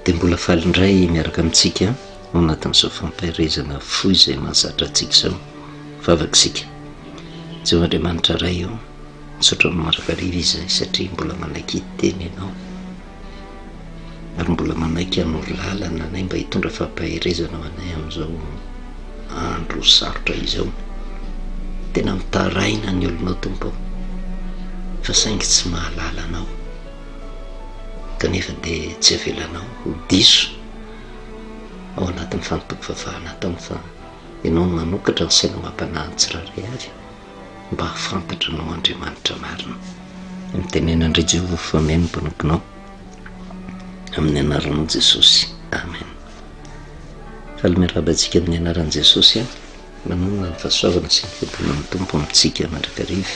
Dia mbola faly indray miaraka amintsika ao anatin'izao fampaherezana fohy izay mahazatra antsika izao. Vavaka isika. Jehovah Andriamanitra Ray ô, misaotra anao mandrakariva izahay satria mbola manaiky hiteny Ianao ary mbola manaiky hanoro lalana anay mba hitondra fampaherezana ho anay amin'izao andro sarotra izao. Tena mitaraina ny olonao Tompo ô, fa saingy tsy mahalala Anao. Kanefa dia tsy avelanao ho diso ao anatin'ny fanompoam-pivavahana ataony fa Ianao no manokatra ny saina amam-panahin'ny tsirairay avy mba hahafantatra Anao Andriamanitra marina. Mitenena indray Jehovah fa mihaino ny mpanomponao. Amin'ny anaranao Jesosy. Amen. Faly miarahaba antsika amin'ny anaran'i Jesosy aho. Manonona ny fahasoavana sy ny fiadanan'ny Tompo amintsika mandrakariva.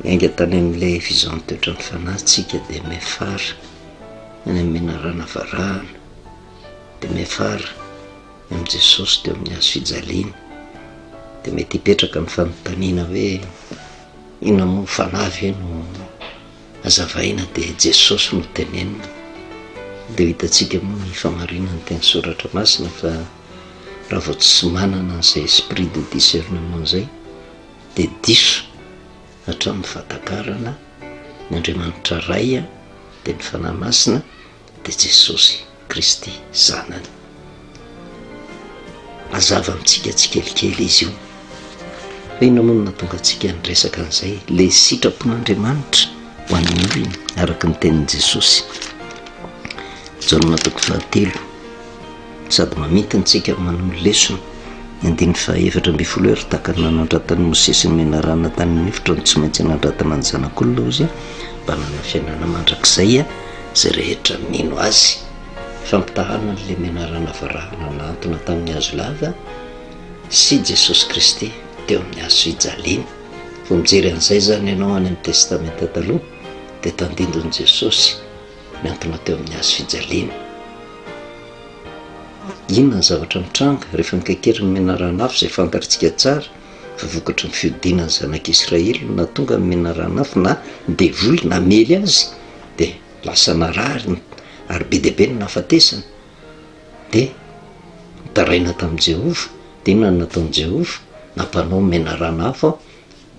Niainga tany amin'ilay fizahan-toetran'ny fanahy tsika dia miafara any amin'ny menarana varahana, dia miafara amin'i Jesosy teo amin'ny hazo fijaliana. Dia mety hipetraka ny fanontaniana hoe inona moa fanahy ve no hazavaina dia Jesosy no tenenina. Dia ho hitantsika moa ny famarinan'ny teny soratra masina fa raha vao tsy manana an'izay esprit de discernement izay dia diso hatramin'ny fahatakarana ny Andriamanitra Ray dia ny Fanahy Masina dia Jesosy Kristy Zanany. Mazava amintsika tsikelikely izy io. Fa inona moa no nahatonga antsika niresaka an'izay? Ilay sitrapon'Andriamanitra ho an'ny olona araka ny tenin'i Jesosy. Jaona toko fahatelo. Sady mamintina antsika ary manohy ny lesona. Ny andininy faha-14 hoe, Ary tahaka ny nanandratan'i Mosesy ny menarana tany an'efitra no tsy maintsy anandratana ny Zanak'olona, hoy izy, mba hanana fiainana mandrakizay izay rehetra mino Azy. Fampitahana an'ilay menarana varahana nahantona tamin'ny hazo lava sy Jesosy Kristy teo amin'ny hazo fijaliana. Vao mijery an'izay izany ianao any amin'ny Testamenta Taloha dia tandindon'i Jesosy nihantona teo amin'ny hazo fijaliana. Inona ny zavatra mitranga rehefa mikaikery ny menaran'afo izay fantatrtsika tsara fa vokatry ny fihodinan'ny zanak'Israely no nahatonga ny menaran'afo na ny devoly namely azy dia lasa narary ary be dia be ny nahafatesany dia nitaraina tamin'i Jehovah dia inona no nataon'i Jehovah? Nampanao menaran'afo aho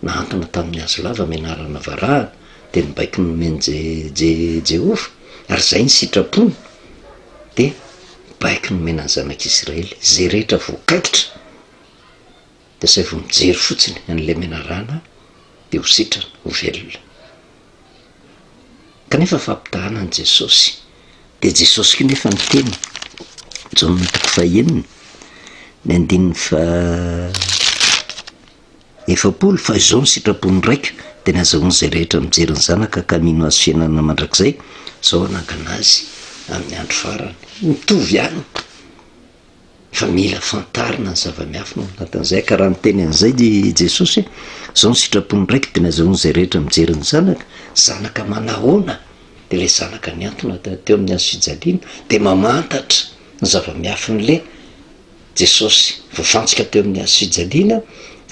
nahantona tamin'ny hazo lava menarana varahana dia ny baiko nomen'i Jehovah ary izay ny sitrapony dia baiko nomena ny zanak'Israely, izay rehetra voakaikitra dia asaivo mijery fotsiny an'ilay menarana dia ho sitrana, ho velona. Kanefa fampitahana an'i Jesosy, dia Jesosy koa nefa niteny, Jaona toko fahenina, ny andininy faha 40, fa izao ny sitrapon'ny Raiko, dia ny hazahoan'izay rehetra mijery ny Zanaka ka mino Azy fiainana mandrakizay, izao hanangana azy amin'ny andro farany. Mitovy ihany, fa mila fantarina ny zava-miafina ao anatin'izay, ka raha niteny an'izay i Jesosy hoe, izao ny sitrapon'ny Raiko, dia ny hazahoan'izay rehetra mijery ny Zanaka, Zanaka manahoana? Dia ilay Zanaka nihantona teo amin'ny hazo fijaliana, dia mamantatra ny zava-miafin'ilay Jesosy voafantsika teo amin'ny hazo fijaliana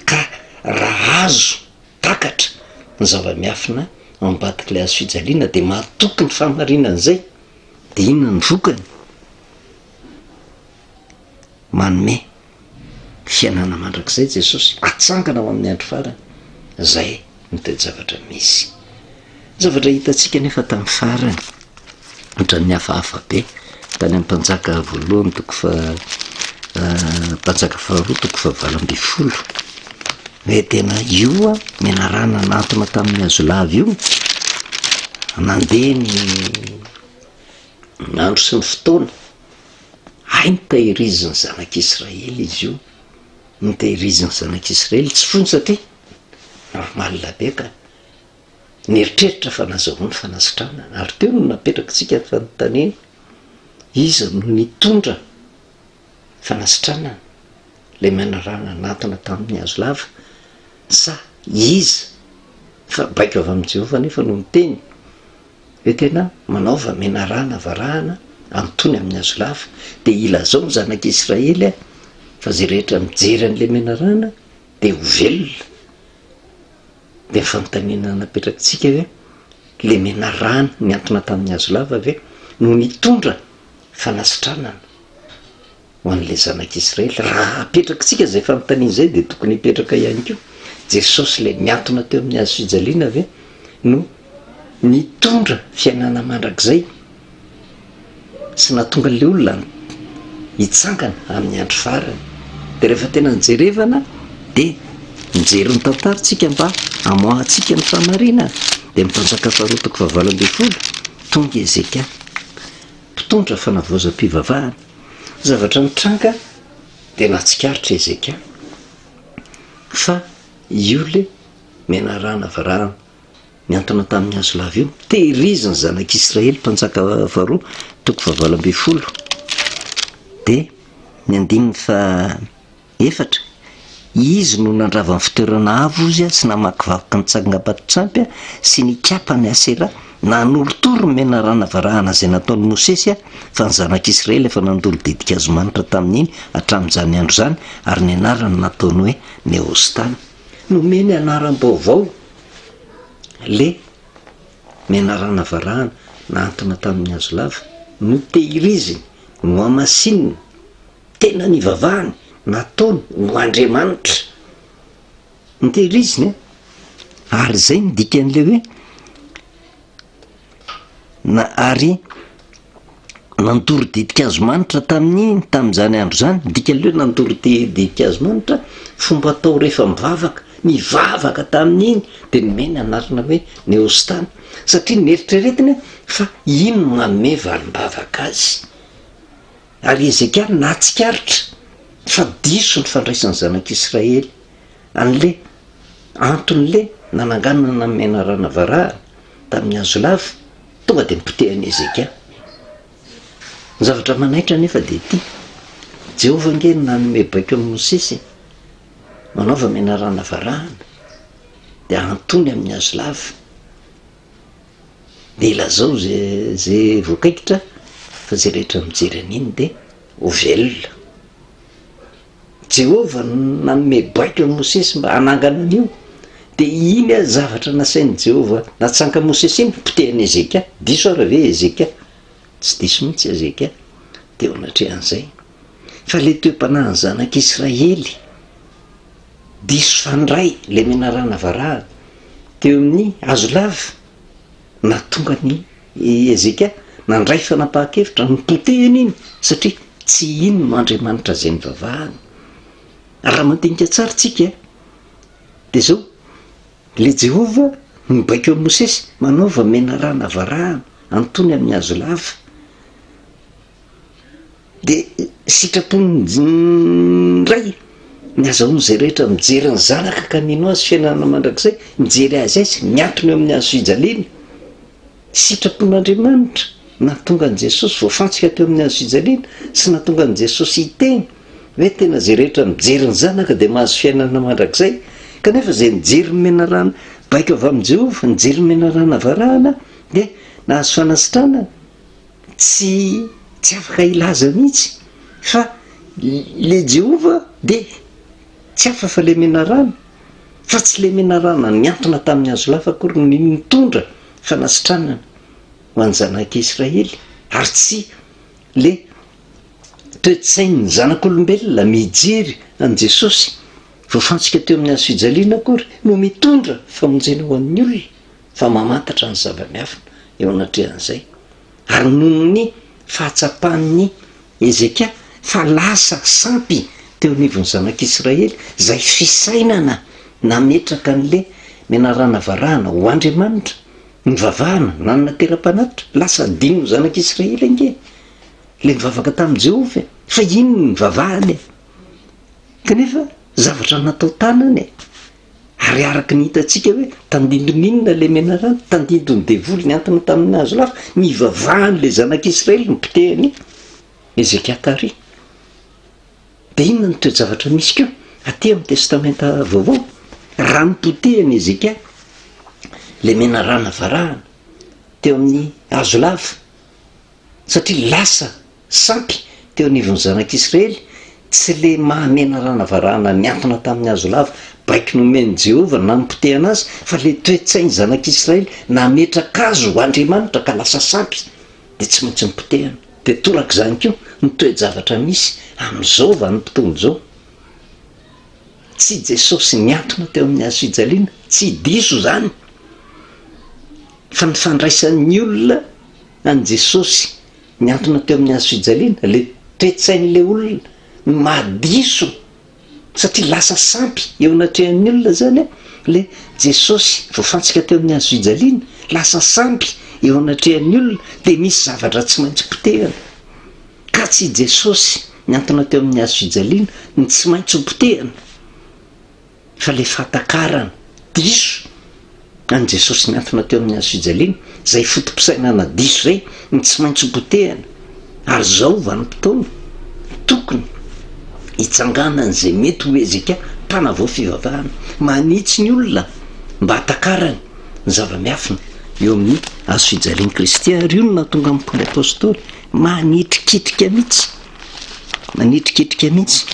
ka raha azo takatra ny zava-miafina ao ambadik'ilay hazo fijaliana dia mahatoky ny fahamarinan'izay dia inona ny vokany? Manome fiainana mandrakizay Jesosy, atsangana ho amin'ny andro farany, izay no toe-javatra misy. Ny zavatra hitantsika anefa tamin'ny farany, ohatran'ny hafahafa be, tany amin'ny Mpanjaka voalohany toko faha Mpanjaka faharoa toko fahavalo ambin'ny folo, hoe tena io menarana nahantona tamin'ny hazo lava io, nandeha ny andro sy ny fotoana, hay notahirizin'ny zanak'Israely izy io, notahirizin'ny zanak'Israely, tsy foiny satria normal be ka. Nieritreritra fa nazahoany fanasitranana, ary teo no napetrakitsika ny fanontaniana, iza no nitondra fanasitranana? Ilay menarana nanatona tamin'ny hazo lava sa iza? Fa baiko avy amin'i Jehovah anefa no niteny hoe tena manaova menarana varahana antony amin'ny hazo lava, dia ilazao ny zanak'Israely fa izay rehetra mijery an'ilay menarana dia ho velona. Dia ny fanontaniana napetrakitsika hoe, le menarana nihantona tamin'ny hazo lava ve no nitondra? fanasitranana ho an'ilay zanak'Israely? Raha apetrakitsika izay fanontaniana izay dia tokony hipetraka ihany koa, Jesosy ilay nihantona teo amin'ny hazo fijaliana ve no nitondra fiainana mandrakizay sy nahatonga an'ilay olona hitsangana amin'ny andro farany? Dia rehefa tena jerevana dia mijery ny tantara tsika mba hamoahantsika ny fahamarinana. Dia ny Mpanjaka faharoa toko fahavalo ambinifolo, tonga Hezekia, mpitondra fanavaozam-pivavahana. Zavatra nitranga dia nahatsikaritra Hezekia fa io le menarana varahana nihantona tamin'ny hazo lava io, tehirizin'ny zanak'Israely, Mpanjaka faharoa toko fahavalo ambinifolo, dia ny andininy faha efatra, Izy no nandrava ny fitoerana avo ozy sy namakivaky ny tsangambato-tsampy sy nikapa ny Asera, nanorotoro ny menarana varahana izay nataon'i Mosesy, fa ny zanak'Israely efa nandoro ditin-kazo manitra tamin'iny hatramin'izany andro izany, ary ny anarany nataony hoe Nehostana. Nomeny anaram-baovao le menarana varahana nahantona tamin'ny hazo lava, notehiriziny, nohamasininy. Tena nivavahany, nataony ho Andriamanitra. Notehiriziny an! Ary izay no dikan'ilay hoe na ary nandoro ditin-kazo manitra tamin'ny tamin'izany andro izany, dikan'ilay hoe nandoro ditin-kazo manitra, fomba atao rehefa mivavaka, nivavaka tamin'iny dia nomeny anarana hoe Neostana, satria neritreretiny fa iny no manome valim-bavaka azy. Ary Hezekia nahatsikaritra fa diso ny fandraisan'ny zanak'Israely an'le anton'le nananganana ny menarana varahana tamin'ny hazo lava, tonga dia nopotehan'i Hezekia. Ny zavatra manaitra anefa dia ity, Jehovah ange no nanome baiko an'i Mosesy e, manaova menarana varahana, dia ahantony amin'ny hazo lava. Dia ilazao ze ze voakaikitra fa ze rehetra mijery an'iny dia ho velona. Jehovah no nanome baiko an'i Mosesy mba hanangana an'io. Dia iny ary zavatra nasain'i Jehovah natsangan'i Mosesy iny, potehin'i Hezekia. Diso ary ve Hezekia? Tsy diso mihitsy Hezekia teo anatrehan'izay. Fa ilay toe-panahin'ny zanak'Israely diso fandray ilay menarana varahana teo amin'ny hazo lava, nahatonga an'i Hezekia nandray fanapahan-kevitra nopotehiny iny satria tsy iny no Andriamanitra izay nivavahany. Raha mandinika tsara isika dia izao, ilay Jehovah nibaiko an'i Mosesy, manaova menarana varahana antony amin'ny hazo lava. Dia sitrapon'ny Ray ny azahoan'izay rehetra mijery ny Zanaka ka mino Azy fiainana mandrakizay, mijery Azy aiza? Miantona eo amin'ny hazo fijaliana. Sitrapon'Andriamanitra nahatonga an'i Jesosy voafantsika teo amin'ny hazo fijaliana sy nahatonga an'i Jesosy hiteny hoe tena izay rehetra mijery ny Zanaka dia mahazo fiainana mandrakizay. Kanefa izay nijery ny menarana baiko avy amin'i Jehovah, nijery ny menarana varahana dia nahazo fanasitranana. Tsy tsy afaka hilaza mihitsy fa le Jehovah dia tsy hafa fa le menarana, fa tsy le menarana nihantona tamin'ny hazo lava akory no nitondra fanasitranana ho an'ny zanak'Israely, ary tsy le toe-tsain'ny zanak'olombelona mijery an'i Jesosy voafantsika teo amin'ny hazo fijaliana akory no mitondra famonjena ho an'ny olona. fa mamantatra ny zava-miafina eo anatrehan'izay, ary noho ny fahatsapan'i Hezekia fa lasa sampy teo anivon'ny zanak'Israely izay fisainana nametraka an'ilay menarana varahana ho andriamanitra, nivavahana, nanana tera-panatitra, lasa adinon'ny zanak'Israely ange ilay nivavaka tamin'i Jehovah e! Fa iny no nivavahany e! Kanefa zavatra natao tanana e! Ary araka ny hitantsika hoe tandindon'inona ilay menarana, tandindon'ny devoly nihantona tamin'ny hazo lava, nivavahan'ilay zanak'Israely nopotehin'i Hezekia tary. Dia inona no toe-javatra misy koa aty amin'ny Testamenta Vaovao? Raha nopotehin'i Hezekia ilay menarana varahana teo amin'ny hazo lava, Satria lasa sampy teo anivon'ny zanak'Israely, tsy le maha menarana varahana nihantona tamin'ny hazo lava, baiko nomen'i Jehovah nampotehana azy, fa le toe-tsain'ny zanak'Israely nametraka azy ho andriamanitra ka lasa sampy, dia tsy maintsy nopotehana. Dia torak'izany koa ny toe-javatra misy amin'izao vanim-potoana izao. Tsy Jesosy nihantona teo amin'ny hazo fijaliana, tsy diso izany, fa ny fandraisan'ny olona an'i Jesosy nihantona teo amin'ny hazo fijaliana, ilay toe-tsain'ilay olona no mahadiso, satria lasa sampy eo anatrehan'ny olona izany ilay Jesosy voafantsika teo amin'ny hazo fijaliana, lasa sampy eo anatrehan'ny olona, dia misy zavatra tsy maintsy potehina. Ka tsy i Jesosy nihantona teo amin'ny hazo fijaliana no tsy maintsy ho potehina, fa ilay fahatakarana diso an'i Jesosy nihantona teo amin'ny hazo fijaliana, izay foto-pisainana diso izay no tsy maintsy ho potehina. Ary izao vanim-potoana tokony hitsanganan'izay mety ho Hezekia mpanavao fivavahana, manitsy ny olona mba hahatakarany ny zava-miafina eo amin'ny hazo fijalian'i Kristy. Ary io no nahatonga an'i Paoly Apostoly Manitrikitrika mihitsy, manitrikitrika mihitsy.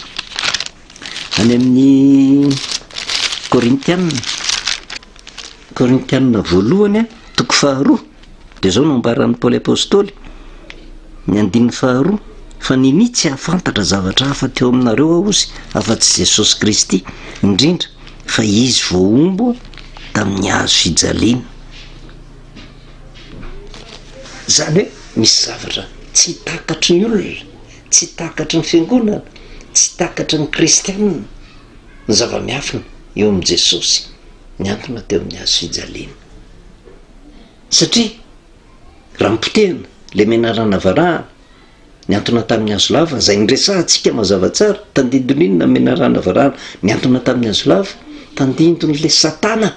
Any amin'ny Korintiana, Korintiana voalohany toko faharoa, dia izao no ambaran'i Paoly Apostoly, ny andininy faharoa, fa ninia tsy hahafantatra zavatra hafa teo aminareo aho ozy afa-tsy Jesosy Kristy, indrindra fa Izy voahombo tamin'ny hazo fijaliana. Izany hoe misy zavatra tsy takatry ny olona, tsy takatry ny fiangonana, tsy takatry ny kristianina ny zava-miafina eo amin'i Jesosy nihantona teo amin'ny hazo fijaliana. Satria raha nipotehina ilay menarana varahana nihantona tamin'ny hazo lava, izay niresahantsika mazava tsara, tandindon'inona ny menarana varahana nihantona tamin'ny hazo lava? Tandindon'ilay Satana.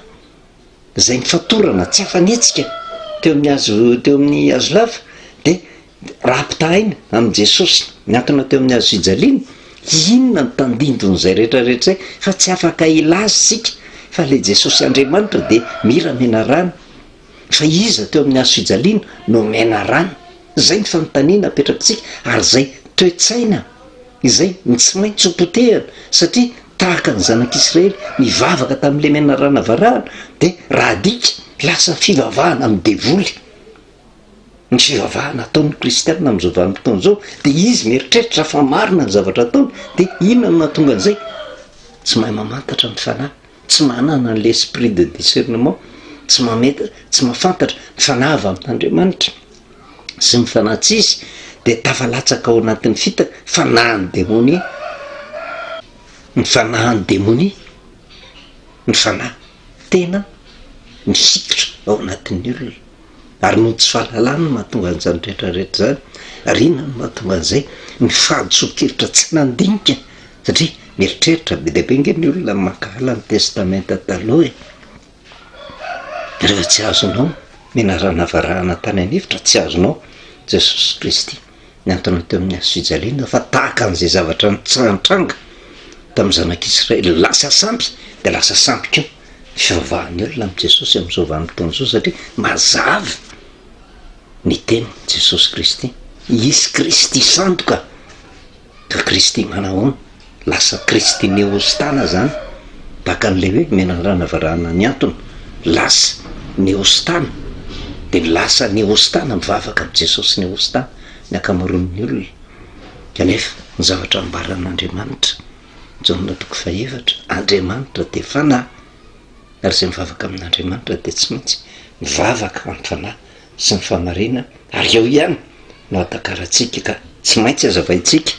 izay nifatorana tsy afa-nihetsika teo amin'ny hazo teo amin'ny hazo lava dia raha ampitahaina amin'i Jesosy nihantona teo amin'ny hazo fijaliana, inona ny tandindon'izay rehetra rehetra izay fa tsy afaka hilaza isika fa ilay Jesosy Andriamanitra dia mira menarana fa iza teo amin'ny hazo fijaliana no menarana? Izay ny fanontaniana apetrakitsika ary izay toe-tsaina izay ny tsy maintsy ho potehina satria tahaka ny zanak'Israely nivavaka tamin'ilay menarana varahana dia raha adika lasa fivavahana amin'ny devoly ny fivavahana ataon'ny kristianina amin'izao vanim-potoana izao dia izy mieritreritra fa marina ny zavatra ataony dia inona no mahatonga an'izay? Tsy mahay mamantatra ny fanahy, tsy manana an'ilay esprit de discernement, tsy mameta, tsy mahafantatra ny fanahy avy amin'Andriamanitra. sy ny fanahy tsy izy dia tafalatsaka ao anatin'ny fitaka, fanahin'ny demonia, ny fanahin'ny demonia, ny fanahy tena mifikitra ao anatin'ny olona, ary noho ny tsy fahalalana no mahatonga an'izany rehetra rehetra izany, ary inona no mahatonga an'izay? Ny fahadisoan-kevitra tsy nandinika, satria mieritreritra be dia be ange ny olona mankahala ny testamenta taloha e! Rehefa tsy azonao menarana varahana tany an'efitra, tsy azonao Jesosy Kristy nihantona teo amin'ny hazo fijaliana fa tahaka an'izay zavatra nitranga tamin'ny zanak'Israely lasa sampy dia lasa sampy koa ny fivavahan'ny olona amin'i Jesosy amin'izao vanim-potoana izao satria mazava ny teny Jesosy Kristy. Hisy Kristy sandoka. Ka Kristy manahoana? Lasa Kristy Neostana zany, tahaka an'ilay hoe menarana varahana nihantona, lasa Neostana, dia lasa Neostana mivavaka amin'i Jesosy Neostana ny ankamaroan'ny olona. Kanefa ny zavatra ambaran'Andriamanitra, Jaona toko fahefatra, Andriamanitra dia fanahy, ary izay mivavaka amin'Andriamanitra dia tsy maintsy mivavaka amin'ny fanahy sy ny fahamarinana, ary eo ihany no ahatakarantsika ka tsy maintsy hazavaintsika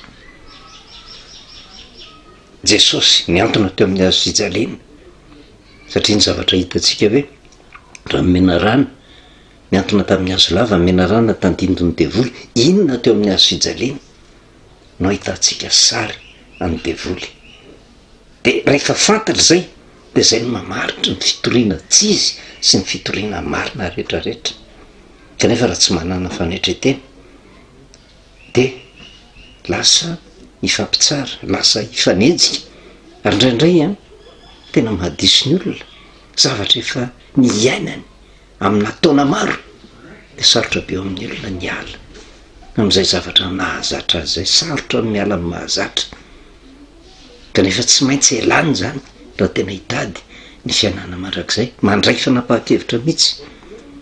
Jesosy nihantona teo amin'ny hazo fijaliana, satria ny zavatra hitantsika hoe raha ny menarana nihantona tamin'ny hazo lava, ny menarana tandindon'ny devoly, inona teo amin'ny hazo fijaliana no ahitantsika sary an'ny devoly? Dia rehefa fantatra izay dia izay no mamaritra ny fitoriana tsy izy sy ny fitoriana marina rehetra rehetra. Kanefa raha tsy manana fanetren-tena dia lasa hifampitsara, lasa hifanenjika ary indraindray an, tena mahadiso ny olona, zavatra efa niainany amina taona maro dia sarotra be eo amin'ny olona ny hiala amin'izay zavatra nahazatra azy izay, sarotra ny miala amin'ny mahazatra. Kanefa tsy maintsy elana izany raha tena hitady ny fiainana mandrakizay. Mandray fanapahan-kevitra mihitsy,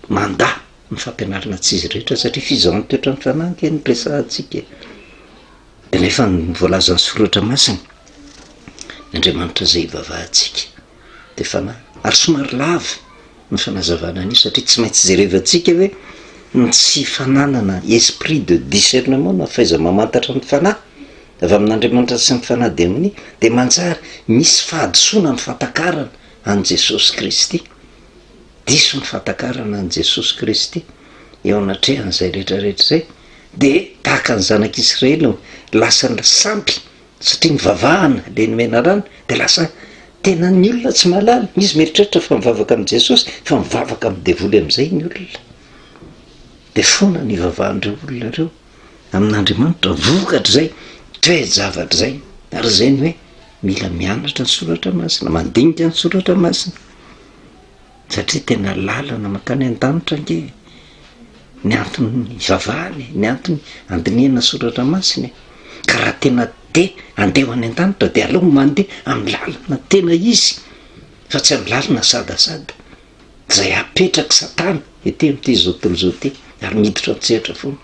mandà. ny fampianarana tsy izy rehetra satria fizahan-toetra ny fanahy ange no resahantsika e. Dia nefa ny voalazan'ny soratra masina, ny Andriamanitra izay ivavahantsika dia fanahy. Ary somary lava ny fanazavana an'io satria tsy maintsy jerevantsika hoe ny tsy fananana esprit de discernement na fahaiza-mamantatra ny fanahy avy amin'Andriamanitra sy ny fanahy demonia dia manjary misy fahadisoana ny fahatakarana an'i Jesosy Kristy. Diso ny fahatakarana an'i Jesosy Kristy eo anatrehan'izay rehetra rehetra izay dia tahaka ny zanak'Israely lasa sampy satria nivavahana le ny menarana dia lasa tena ny olona tsy mahalala, izy mieritreritra fa mivavaka amin'i Jesosy fa mivavaka amin'ny devoly amin'izay ny olona. Dia foana ny ivavahan'ireo olona ireo amin'Andriamanitra vokatr'izay toe-javatra izay. Ary izay ny hoe mila mianatra ny soratra masina, mandinika ny soratra masina. Satria tena lalana mankany an-danitra ange ny antony ivavahana e, ny antony andinihana soratra masina e. Ka raha tena te handeha ho any an-danitra dia aleo mandeha amin'ny lalana tena izy fa tsy amin'ny lalana sadasada izay apetrak'i Satana ety amin'ity izao tontolo izao ity ary miditra an-tsehatra foana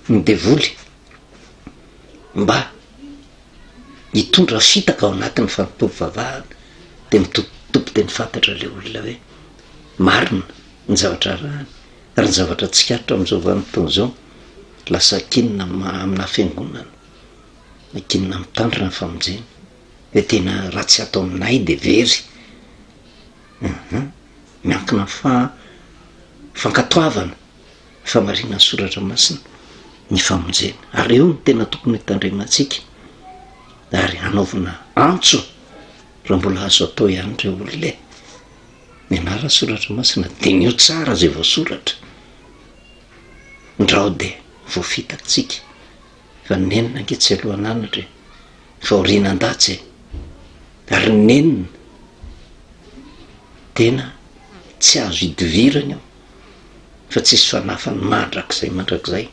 ny devoly mba hitondra fitaka ao anatin'ny fanompoam-pivavahana dia mitopitopy teny fantatra ilay olona hoe marina ny zavatra arahany ary ny zavatra tsikaritra amin'izao vanim-potoana izao lasa ankinina amina fiangonana, ankinina mitandrina ny famonjena hoe tena raha tsy ato aminay dia very, miankina amin'ny fankatoavana. Famarinan'ny Soratra Masina ny famonjena. Ary eo no tena tokony hitandremantsika ary hanaovana antso raha mbola azo atao ihany ireo olona e. Mianara ny Soratra Masina, diniho tsara izay voasoratra. Ndrao dia voafitakitsika fa ny nenina ange tsy alohan'anatra e, fa aorianan-datsa e. Ary ny nenina tena tsy azo idivirana io. fa tsisy fanafany mandrakizay mandrakizay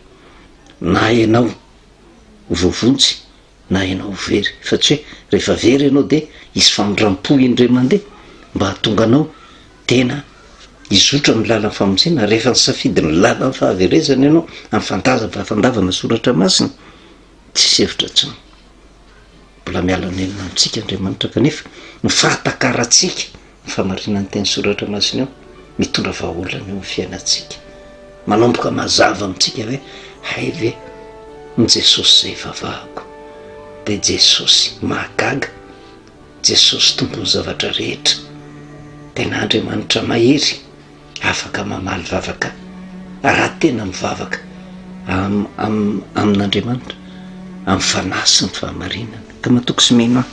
na ianao ho voavonjy na ianao ho very fa tsy hoe rehefa very ianao dia hisy famindram-po indray mandeha mba hahatonga anao tena hizotra amin'ny lalan'ny famonjena rehefa nisafidy ny lalan'ny fahaverezana ianao amin'ny fandazana fandavana soratra masina tsisy hevitra intsony mbola miala nenina amintsika Andriamanitra kanefa ny fahatakarantsika Ny famarinan'ny teny soratra masina io mitondra vahaolana eo amin'ny fiainantsika. Manomboka mazava amintsika hoe hay ve ny Jesosy izay ivavahako dia Jesosy mahagaga, Jesosy tompon'ny zavatra rehetra, tena Andriamanitra mahery afaka mamaly vavaka raha tena mivavaka amin'Andriamanitra amin'ny fanahy sy ny fahamarinana. Ka matoky sy mino aho.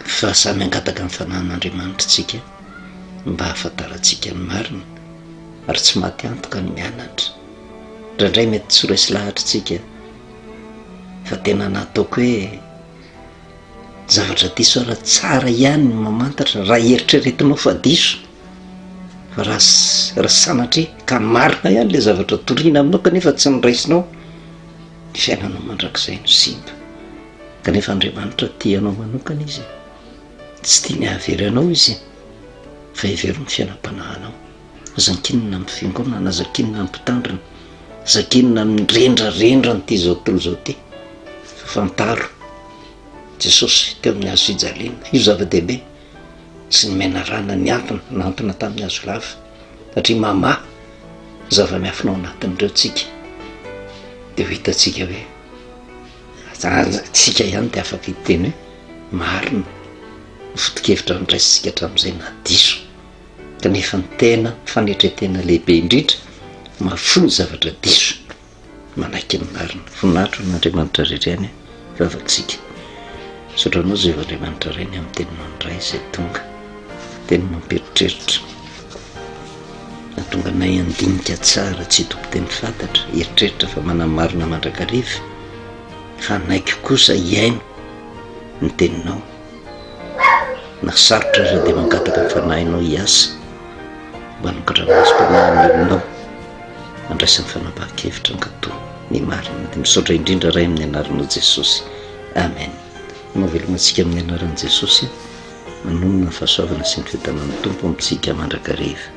Fa samy hangataka ny fanahin'Andriamanitra isika mba hahafantarantsika ny marina, ary tsy maty antoka ny mianatra. Indraindray mety tsy ho resy lahatra isika, fa tena nataoko hoe zavatra diso ary tsara ihany ny mamantatra raha eritreretinao fa diso, fa raha raha sanatria ka marina ihany ilay zavatra toriana aminao kanefa tsy noraisinao, ny fiainanao mandrakizay no simba. Kanefa Andriamanitra tia anao manokana Izy. Tsy tiany hahavery anao Izy, fa hevero ny fiainam-panahinao. Aza ankinina amin'ny fiangonana, aza ankinina amin'ny mpitandrina, aza ankinina amin'ny rendrarendran'ity izao tontolo izao ity, fa fantaro Jesosy teo amin'ny hazo fijaliana. Io zava-dehibe sy ny menarana nihantona, nahantona tamin'ny hazo lava, satria mamaha zava-miafina ao anatin'ireo tsika. Dia ho hitantsika hoe Tsika ihany dia afaka hiteny hoe marina ny foto-kevitra noraisintsika hatramin'izay na diso, kanefa ny tena fanetren-tena lehibe indrindra mahafoy ny zavatra diso, manaiky ny marina. Voninahitra ho an'Andriamanitra irery ihany vavatsika. Misaotra anao Jehovah Andriamanitra Ray ny amin'ny teninao indray izay tonga. Teny mampieritreritra. Nahatonga anay handinika tsara tsy hitompo teny fantatra, hieritreritra fa manamarina mandrakariva, fa hanaiky kosa hihaino ny teninao. Na sarotra aza dia mangataka ny fanahinao hiasa mba hanokatra ny masom-panahy amin'ny olonao, handraisany fanapahan-kevitra hankatò ny marina. Dia misaotra indrindra Ray amin'ny anaranao Jesosy. Amen. Manao veloma antsika amin'ny anaran'i Jesosy. Manonona ny fahasoavana sy ny fiadanan'ny Tompo amintsika mandrakariva.